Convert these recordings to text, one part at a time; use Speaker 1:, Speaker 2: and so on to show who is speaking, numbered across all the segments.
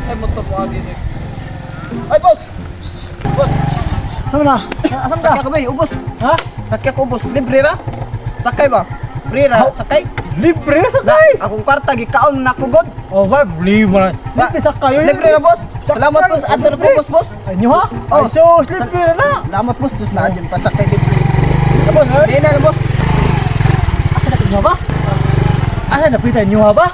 Speaker 1: Ay, motor mo agi ni. Ay, boss! Boss!
Speaker 2: Ano na? Asan ka?
Speaker 1: Sakay ka ba? Ubos.
Speaker 2: Ha?
Speaker 1: Sakay ko, boss. Libre ra? Sakay ba? Libre ra, sakay?
Speaker 2: Libre
Speaker 1: Na,
Speaker 2: sakay.
Speaker 1: akong kwarta gikaon na ko god.
Speaker 2: Oh, ba libre.
Speaker 1: Ba-
Speaker 2: Libre sakay.
Speaker 1: Libre ra, boss. Salamat, boss. Adto na ko, boss, boss.
Speaker 2: Ay, nyo ha?
Speaker 1: Oh.
Speaker 2: Ay, so, libre na.
Speaker 1: Salamat, boss. Sus na dyan pasakay libre. Na, boss. Di na, boss.
Speaker 2: Asa na inyo ba? Asa na pita inyo ha ba?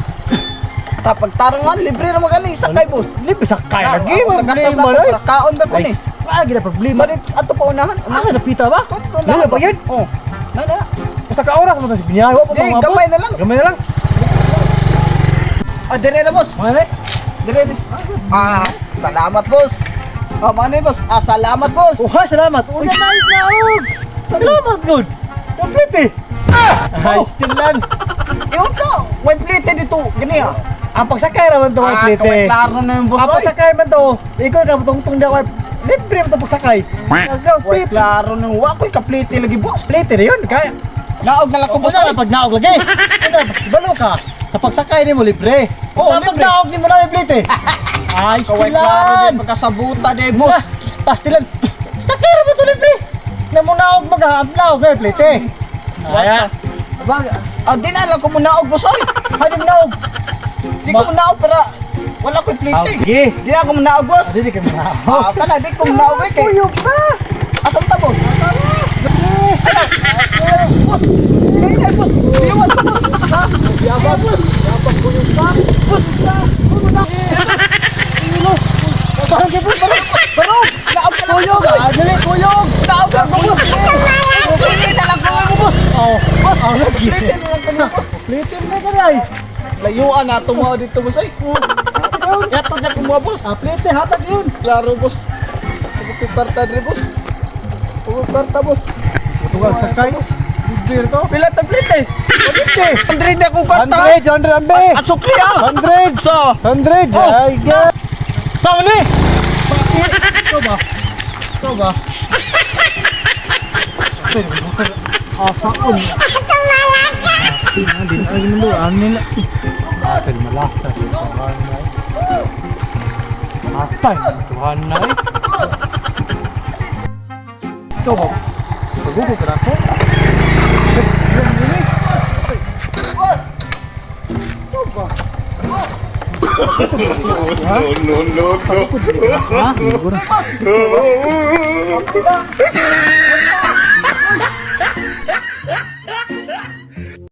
Speaker 1: Tapag tarangan, libre ra magani sakay, boss.
Speaker 2: Libre sakay
Speaker 1: Na,
Speaker 2: lagi,
Speaker 1: ako sa
Speaker 2: problema
Speaker 1: gatas na
Speaker 2: na.
Speaker 1: ko, kaon ba ko ni?
Speaker 2: Ay, wala gina problema.
Speaker 1: Balik ato pa unahan.
Speaker 2: Asa na pita ba?
Speaker 1: Ato
Speaker 2: Libre ba yun?
Speaker 1: Oh. Na na.
Speaker 2: Basta ka oras mo sa binyahe, wa pa
Speaker 1: Di,
Speaker 2: pang
Speaker 1: gamay na lang.
Speaker 2: Gamay na lang.
Speaker 1: Ah, dire na, boss.
Speaker 2: Mga na.
Speaker 1: Dire, boss. Ah, salamat, boss. Oh, mga ni, boss. Ah, salamat, boss.
Speaker 2: Oh, ha, salamat. Uy, na naog. Salamat good. Complete eh. Ay,
Speaker 1: Oh.
Speaker 2: still lang.
Speaker 1: Iyon ka. Way plate dito. Gani ha.
Speaker 2: Ang pagsakay raman to,
Speaker 1: Ah,
Speaker 2: may plate.
Speaker 1: kaway klaro na yung boss.
Speaker 2: Ang
Speaker 1: Oy.
Speaker 2: pagsakay man to, ikaw ka tungtong di ako. Libre mo to pagsakay. Nag
Speaker 1: Way
Speaker 2: plate.
Speaker 1: klaro na yung wa ko'y kaplite lagi, boss.
Speaker 2: Plate na yun. Kaya
Speaker 1: Naog na lang ko, boss.
Speaker 2: Unsa na pag naog lagi? Unsa balo ka? Sa pagsakay nimo libre.
Speaker 1: Oo,
Speaker 2: Sa pag
Speaker 1: libre.
Speaker 2: naog nimo na may plate eh. Ay,
Speaker 1: Kaway klaro
Speaker 2: stilan.
Speaker 1: din pagkasabuta di, boss.
Speaker 2: Ah, pastilan. Sakay ra ba to libre? Namunaog maghahamlaog na may plate eh. Aya.
Speaker 1: Bag, ah, di na lang ko munaog, boss. Oy.
Speaker 2: Hanim naog.
Speaker 1: Di ko munaog para wala ko'y plite.
Speaker 2: Okay.
Speaker 1: Di na ako munaog, boss.
Speaker 2: Ah, dili ka munaog.
Speaker 1: Ah, kana di ko munaog eh. Kay
Speaker 2: Kuyog ka.
Speaker 1: asam ta, boss? Ay, boss. Kay na, boss. Liwan ta, boss.
Speaker 2: Yabang,
Speaker 1: boss.
Speaker 2: Yabang kuyog ka.
Speaker 1: Boss.
Speaker 2: Parang kay parang parang
Speaker 1: Naog ka lang,
Speaker 2: kuyog.
Speaker 1: boss.
Speaker 2: Ah, dili kuyog.
Speaker 1: Naog lang ko, boss. Plite na lang ko, boss.
Speaker 2: Oh, oh, lagi.
Speaker 1: Plite na lang ko, boss.
Speaker 2: Plate na kanay.
Speaker 1: Layuan na ito mga dito, boss. Ay. Yato dyan kumuha, boss.
Speaker 2: Ah, plate hatag yun.
Speaker 1: Klaro, boss. Pagod kwarta dre, boss. Pagod kwarta, boss.
Speaker 2: Tuwag sakay. Libre to.
Speaker 1: Pila ta plate eh.
Speaker 2: Plate.
Speaker 1: 100 na akong kwarta.
Speaker 2: 100, 100, ambe.
Speaker 1: At sukli ah.
Speaker 2: 100.
Speaker 1: So,
Speaker 2: 100.
Speaker 1: Oh.
Speaker 2: Ay, ga. Sama ni. Ito ba? Ito ba? Ah, saon. Hindi na ay mundo ano nila. Atay malasa. Tuhan na eh. Atay, Tuhan na eh. Ito ba? Pagugo ka na ako.
Speaker 1: Boss. Ito ba?
Speaker 3: No, no, no, no.
Speaker 2: Ha?